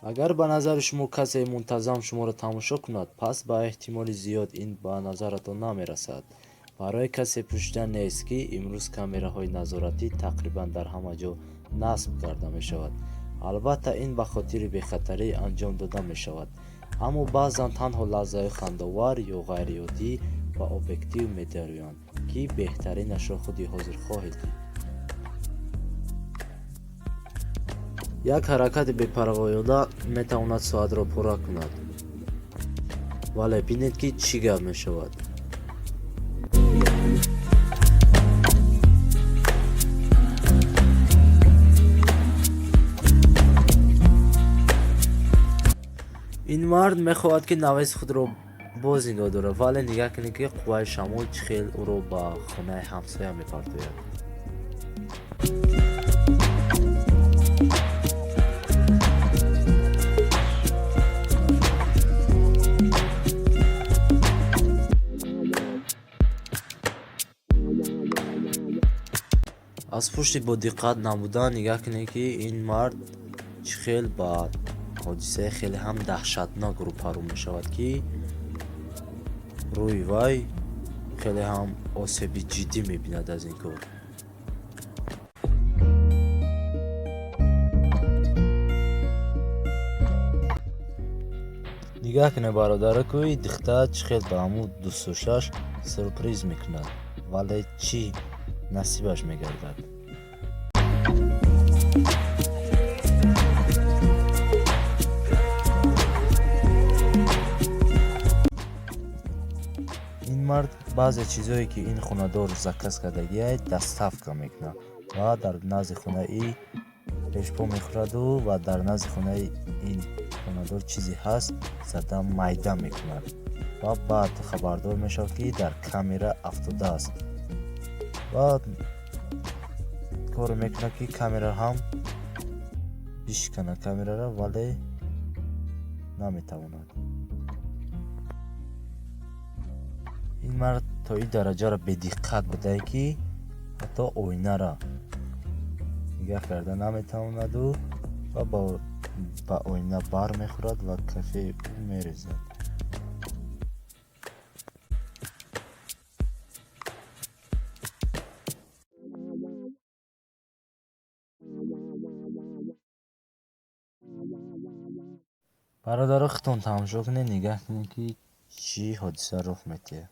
Агар ба назари шумо касе мунтазам шуморо тамошо кунад, пас ба эҳтимоли зиёд ин ба назаратон намерасад. Барои касе пӯшида нест, ки имрӯз камераҳои назоратӣ тақрибан дар ҳама ҷо насб карда мешавад. Албатта, ин ба хотири бехатарӣ анҷом дода мешавад, аммо баъзан танҳо лаҳзаҳои хандаовар ё ғайриоддӣ ба объектив медароянд, ки беҳтаринашро худи ҳозир хоҳед дид. Як ҳаракати бепарвоёна метавонад соатро пора кунад. Вале бинед, ки чӣ гап мешавад. Ин мард мехоҳад, ки навеси худро боз нигоҳ дорад, вале нигаҳ кунед, ки қувваи шамол чӣ хел ӯро ба хонаи ҳамсоя мепартояд. Аз пушти бодиққат набудан нигаҳ кунед, ки ин мард чӣ хел ба ҳодисаи хеле ҳам даҳшатнок рӯпарӯ мешавад, ки рӯи вай хеле ҳам осеби ҷиддӣ мебинад аз ин кор. Нигаҳ кунед, бародараку, духтар чӣ хел ба ҳамун дӯстдоштааш сюрприз мекунад, вале чӣ насибаш мегардад. Ин мард баъзе чизҳое, ки ин хонадор заказ кардагиай, доставка мекунад ва дар назди хонаи пешпо мехӯраду ва дар назди хонаи ин хонадор чизе ҳаст, зада майда мекунад ва баъд хабардор мешавад, ки дар камера афтодааст, ва коре мекунад, ки камера ҳам бишканад камераро, вале наметавонад. Ин мард то ин дараҷаро бедиққат будае, ки ҳатто оинара нигаҳ карда наметавонаду ва ба оина бармехӯрад ва кафеи ӯ мерезад. Бародаро, худтон тамошо кунед, нигаҳ кунед, ки чӣ ҳодиса рух медиҳад.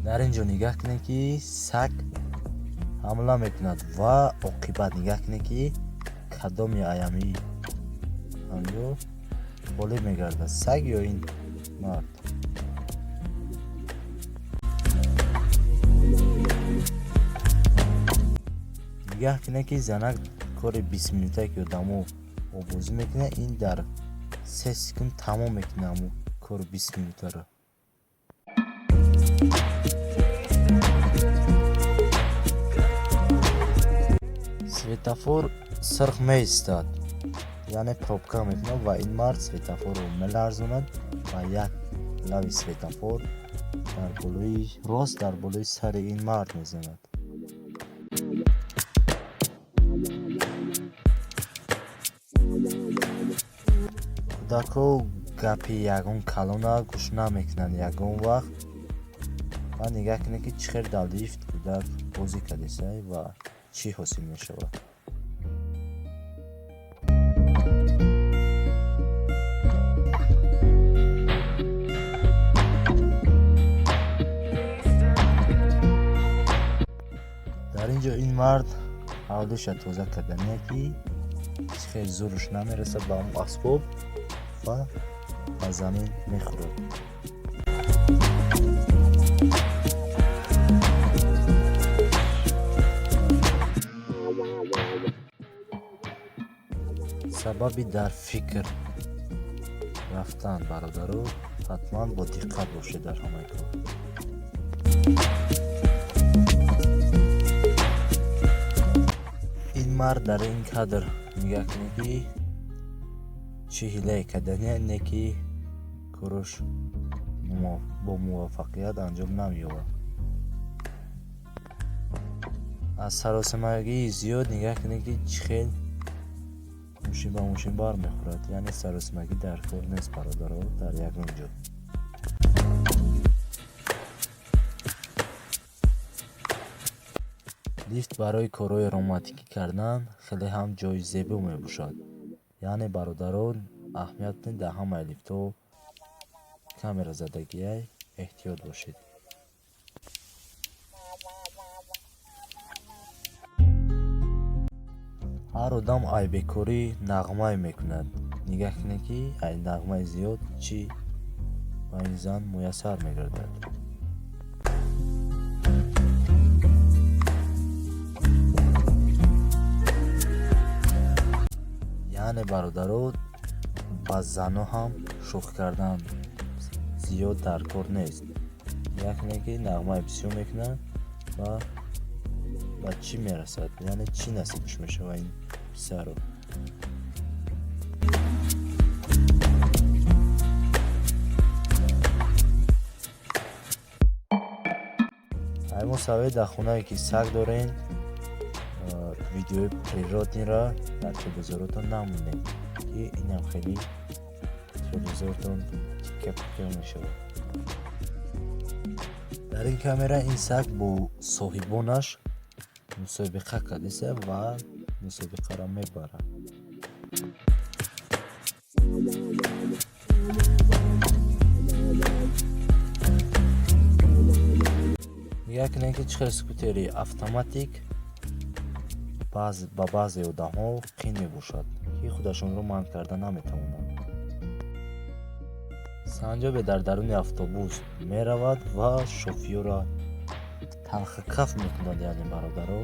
Дар ин ҷо нигаҳ кунед, ки саг ҳамла мекунад ва оқибат нигаҳ кунед, ки кадоми аями анҷо ғолиб мегардад, саг ё ин мард. Нигаҳ кунед, ки занак кори 20 минута, ки одамо обозӣ мекунад, ин дар 3 секунд тамом мекунад ҳамун кори 20 минутаро. Светофор сирх меистад, яъне пробка мекунад, ва ин мард светофорро меларзонад ва як лави светофор дар болои рост дар болои сари ин мард мезанад. Кӯдакҳо гапи ягон калона гӯш намекунанд ягон вақт ва нигаҳ кунед, ки чӣ хел дар лифт кӯдак бозӣ кардесай ва чӣ ҳосил мешавад. Дар ин ҷо ин мард ҳавлиша тоза кардания, ки чӣ хел зӯраш намерасад ба он асбоб ва ба замин мехӯрад. Сабаби дар фикр рафтан, бародаро, ҳатман бо диққат бошед дар ҳамаи кор. Ин мард дар ин кадр нигаҳ кунед, ки Чӣ ҳилае кардания, не ки кораш бо муваффақият анҷом намеёбад. Аз саросимагии зиёд нигаҳ кунед, ки чӣ хел мошин ба мошин бармехӯрад. Яъне саросимагӣ дар кор нест, бародаро, дар ягон ҷо. Лифт барои корҳои романтикӣ кардан хеле ҳам ҷои зебо мебошад. Яъне, бародарон, аҳамият бидиҳед, дар ҳамаи лифтҳо камера задагиай, эҳтиёт бошед. Ҳар одам ай бекорӣ нағмае мекунад. Нигаҳ кунед, ки ай нағмаи зиёд чӣ ба ин зан муяссар мегардад. Яъне, бародаро, ба занҳо ҳам шӯхӣ кардан зиёд дар кор нест. Нигаҳ кунед, ки нағмаи бисёр мекунад ва ба чӣ мерасад, яъне чӣ насибаш мешавад ин писарро. Аймон савед, дар хонае ки саг дорен, видеои природный ро дар телевизоротон намонед, ки инам хеле телевизортон тикка-пикка мешавад. Дар ин камера ин саг бо соҳибонаш мусобиқа кардеса ва мусобиқаро мебарад. Нигаҳ кунед, ки чӣ хел скутери автоматик ба баъзе одамҳо қин мебошад, ки худашонро манъ карда наметавонанд. Санҷобе дар даруни автобус меравад ва шофёрро талхакаф мекунад, яъне, бародаро.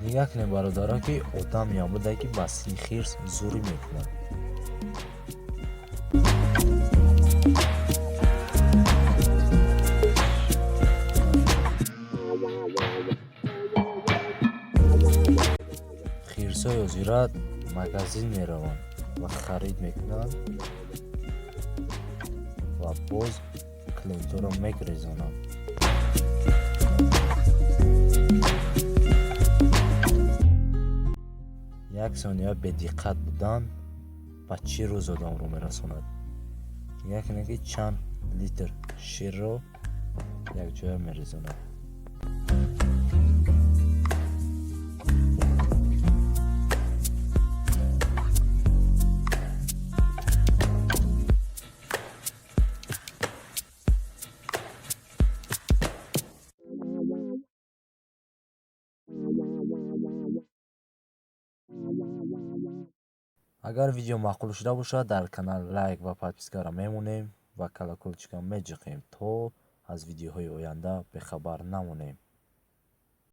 Нигаҳ кунед, бародарон, ки одамеам буда, ки ба сини хирс зӯрӣ мекунад. Хирсҳои ҳозира магазин мераванд ва харид мекунанд ва боз клиентҳоро мегрезонанд. Як сония бедиққат будан ба чӣ рӯз одамро мерасонад. Нигаҳ кунед, ки чанд литр ширро якҷоя мерезонад. Агар видео маъқул шуда бошад, дар канал лайк ва подписка ро мемонем ва колокольчик а меҷиқем, то аз видеоҳои оянда бехабар намонем.